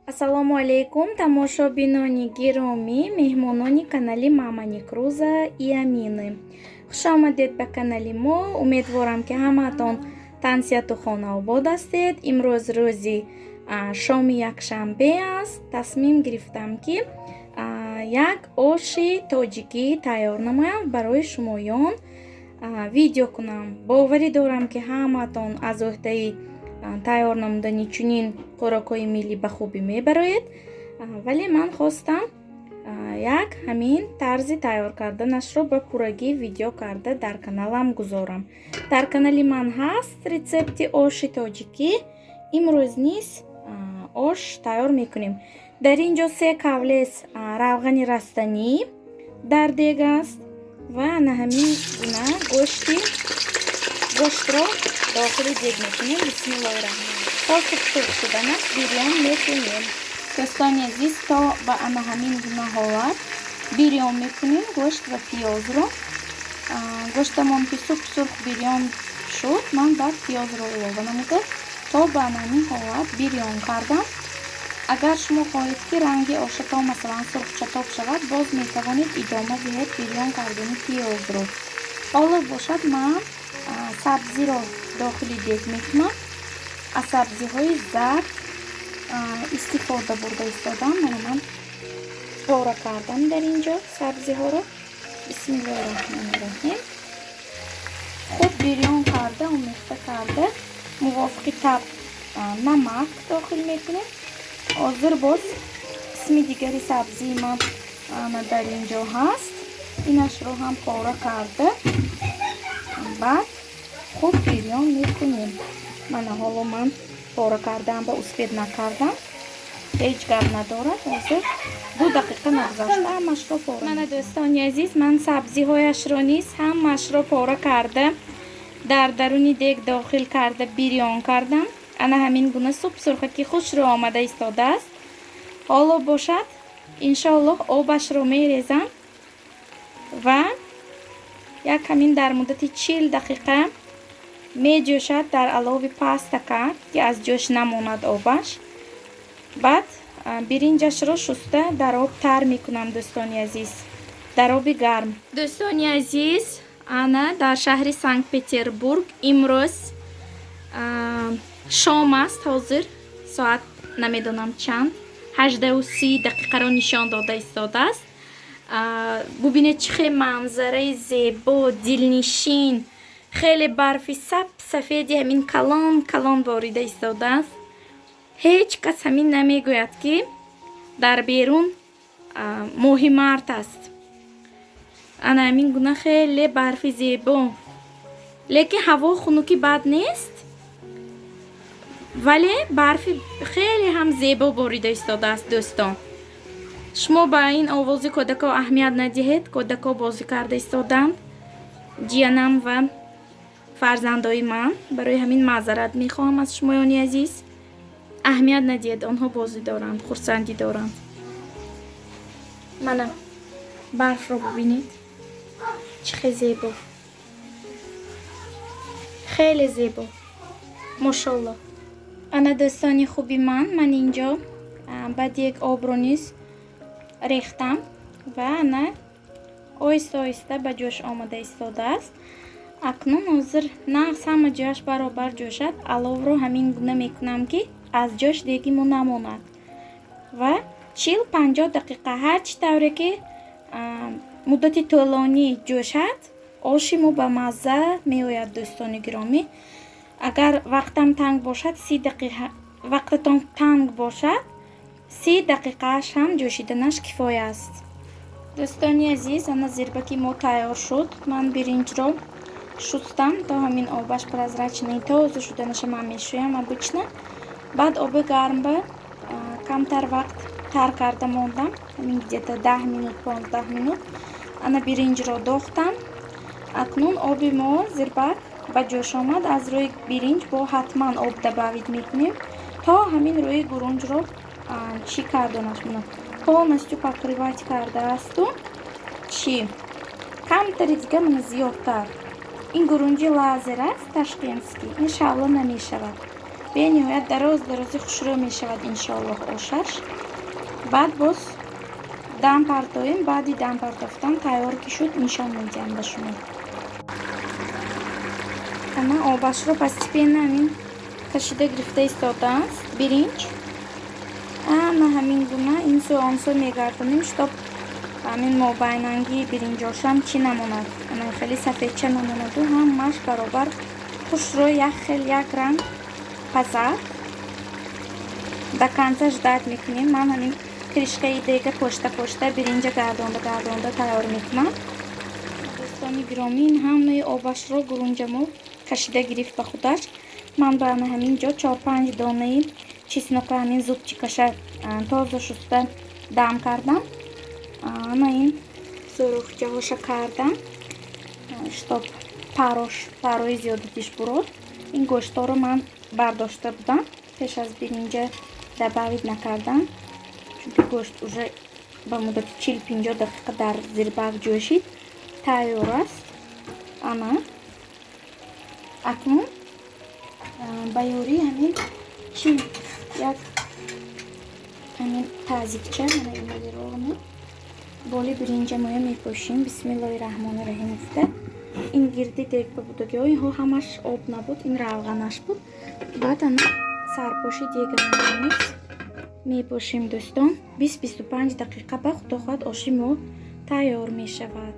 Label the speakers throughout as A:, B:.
A: Ассалому алайкум, тамошобинони гиромӣ, меҳмонони канали Мама Некруза и Амины. Хушомадед ба канали мо. Умедворам, ки ҳамаатон тансиҳату хонаобод ҳастед. Имрӯз рӯзи шоми якшанбе аст. Тасмим гирифтам, ки як оши тоҷикӣ тайёр намоям, барои шумоён видео кунам. Боварӣ дорам, ки ҳамаатон аз ӯҳдаи тайёр намудани чунин хӯрокҳои миллӣ ба хубӣ мебароед, вале ман хостам як ҳамин тарзи тайёр карданашро ба пуррагӣ видео карда дар каналам гузорам. Дар канали ман ҳаст рецепти оши тоҷикӣ. Имрӯз низ ош тайёр мекунем. Дар ин ҷо се кавлес равғани растанӣ дар дег аст ва ана ҳамин гуна гӯштро дохили дег мекунем. Бисмиллоҳи раҳмон. То сурх шуданаш бирён мекунем. Дӯстони азиз, то ба ана ҳамин гуна ҳолат бирён мекунем гӯшт ва пиёзро. Гӯштамон ки сурх сурх бирён шуд, ман баъд пиёзро илова намуда, то ба ана ҳамин ҳолат бирён кардам. Агар шумо хоҳед, ки ранги ошатон, масалан, сурхчатоб шавад, боз метавонед идома диҳед бирён кардани пиёзро. Ҳоло бошад, ман сабзиро дохили дег мекунам. Аз сабзиҳои зард истифода бурда истодам. Мана, ман пора кардам дар ин ҷо сабзиҳоро. Бисмиллоҳи раҳмони раҳим. Хуб бирён карда, омехта карда, мувофиқи таб намак дохил мекунем. Ҳозир боз қисми дигари сабзии ман ана дар ин ҷо ҳаст. Инашро ҳам пора карда, баъд хуб бирён мекунем. Мана, ҳоло ман пора кардаам ба успеть накардам, ҳеҷ гап надорад. Ҳозир 2 дақиқа нагузашта ҳамашро пора. Мана, дӯстони азиз, ман сабзиҳояшро низ ҳамашро пора карда, дар даруни дег дохил карда, бирён кардам. Ана ҳамин гуна суп сурхаки хушрӯ омада истодааст. Ҳоло бошад, иншоаллоҳ, обашро мерезам ва як ҳамин дар муддати 40 дақиқа меҷӯшад дар алови пастака, ки аз ҷӯш намонад обаш. Баъд биринҷашро шуста, дар об тар мекунам, дӯстони азиз, дар оби гарм. Дӯстони азиз, ана дар шаҳри Санкт Петербург имрӯз шом аст. Ҳозир соат намедонам чанд, 18-у 30 дақиқаро нишон дода истодааст. Бубинед, чӣ хел манзараи зебо, дилнишин. Хеле барфи сап сафеди ҳамин калон калон борида истодааст. Ҳеҷ кас ҳамин намегӯяд, ки дар берун моҳи март аст. Ана ҳамин гуна хеле барфи зебо, лекин ҳаво хунуки бад нест, вале барфи хеле ҳам зебо борида истодааст. Дӯстон, шумо ба ин овози кӯдако аҳамият надиҳед. Кӯдако бозӣ карда истодаанд, ҷиянам ва фарзандои ман. Барои ҳамин маъзарат мехоҳам аз шумоёни азиз. Аҳамият надиҳед, онҳо бозӣ доранд, хурсандӣ доранд. Мана, барфро бубинед, чӣ хел зебо, хеле зебо, мошолло. Ана, дӯстони хуби ман, ман инҷо баъд як обро низ рехтам ва ана оҳиста оҳиста ба ҷӯш омада истодааст. Акнун ҳозир нағз ҳама ҷояш баробар ҷӯшад, аловро ҳамин гуна мекунам, ки аз ҷош деги мо намонад, ва 40-50 дақиқа, ҳарчи тавре ки муддати тӯлонӣ ҷӯшад, оши мо ба мазза меояд. Дӯстони гиромӣ, агар вақтам танг бошад, 30 дақиқа, вақтатон танг бошад, 30 дақиқааш ҳам ҷӯшиданаш кифоя аст. Дӯстони азиз, ана зирбаки мо тайёр шуд. Ман биринҷро шустам, то ҳамин обаш прозрачный, тоза шуданаша ман мешӯям обычно. Баъд оби гармба камтар вақт тар карда мондам, ҳамин где-то 10 минут, 15 минут. Ана биринҷро дохтам. Акнун оби мо, зирбак ба ҷӯш омад. Аз рӯи биринҷ бо ҳатман об добавить мекунем, то ҳамин рӯи гурунҷро чӣ кардонаш, полностью покрывать кардаасту чӣ. Камтари дига мана зиёдтар. Ин гурунҷи лазер аст, ташкентский. Ин шавла намешавад. Бениҳоят дароз дарози хушрӯ мешавад иншоаллоҳ ошаш. Баъд боз дам партоем, баъди дам партофтан тайёр ки шуд нишон медиҳам ба шумо. Ана обашро постепенно ҳамин кашида гирифта истодааст биринҷ. Ана ҳамин гуна ин сӯ он сӯ мегардонем, чтоб ҳамин мобайнанги биринҷошам чӣ намонад. Ана хеле сафедча намонаду ҳамааш баробар хушрӯ як хел як ранг пазад. До конца ждать мекунем. Ман ҳамин крышкаи дега пошта пошта биринҷа гардонда гардонда тайёр мекунам. Дӯстони гиромӣ, ин ҳамаи обашро гурунҷамо кашида гирифт ба худаш. Ман ба ана ҳамин ҷо 4-5 донаи чеснока ҳамин зубчикаша тоза шуста дам кардам. Ана ин сӯрохчаҳоша кардам, чтоб парош парои зиёдатиш бурод. Ин гӯштҳоро ман бардошта будам пеш аз биринҷа добавить накардам, чунки гӯшт уже ба муддати 40-50 дақиқа дар зирбак ҷӯшид, тайёр аст. Ана акнун ба ёрии ҳамин чи як ҳамин тазикча мана эмалированный боли биринҷамоя мепӯшем. Бисмиллоҳи раҳмони раҳим гуфта ин гирди дег ба будагиҳо инҳо ҳамаш об набуд, ин равғанаш буд. Баъд ана сарпӯши дегамонро низ мепӯшем дӯстон. 20-25 дақиқа ба худо хоҳад оши мо тайёр мешавад.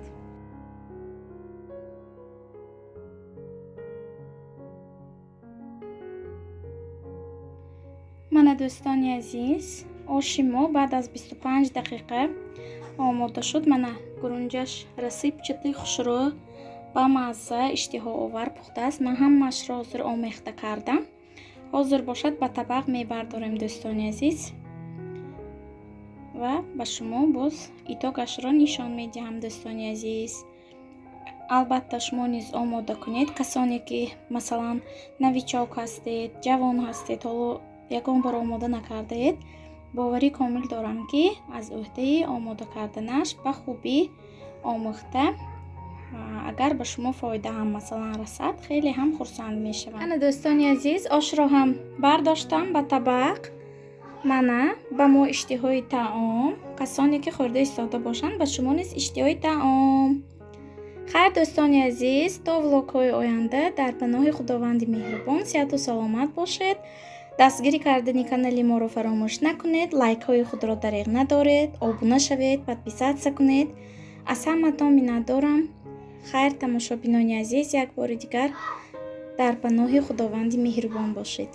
A: Мана дӯстони азиз, оши мо баъд аз 25 дақиқа омода шуд. Мана гурунҷаш рассыпчатый хушрӯ ба мазза иштиҳоовар пухтааст. Ман ҳамаашро ҳозир омехта кардам. Ҳозир бошад ба табақ мебардорем дӯстони азиз ва ба шумо боз итогашро нишон медиҳам дӯстони азиз. Албатта шумо низ омода кунед. Касоне ки масалан новичок ҳастед, ҷавон ҳастед, ҳоло ягон бор омода накардаед, боварӣ комил дорам ки аз ӯҳдаи омода карданаш ба хубӣ омӯхта, агар ба шумо фоида ҳам масалан расад, хеле ҳам хурсанд мешавам. Ана дӯстони азиз, ошро ҳам бардоштам ба табақ. Мана ба мо иштиҳои таом. Касоне ки хӯрда истода бошанд, ба шумо низ иштиҳои таом. Хайр дӯстони азиз, то влогҳои оянда дар паноҳи Худованди меҳрубон сиҳату саломат бошед. Дастгирӣ кардани канали моро фаромӯш накунед, лайкҳои худро дареғ надоред, обуна шавед, подписаться кунед. Аз ҳаматон миннатдорам. Хайр тамошобинони азиз, як бори дигар дар паноҳи Худованди меҳрубон бошед.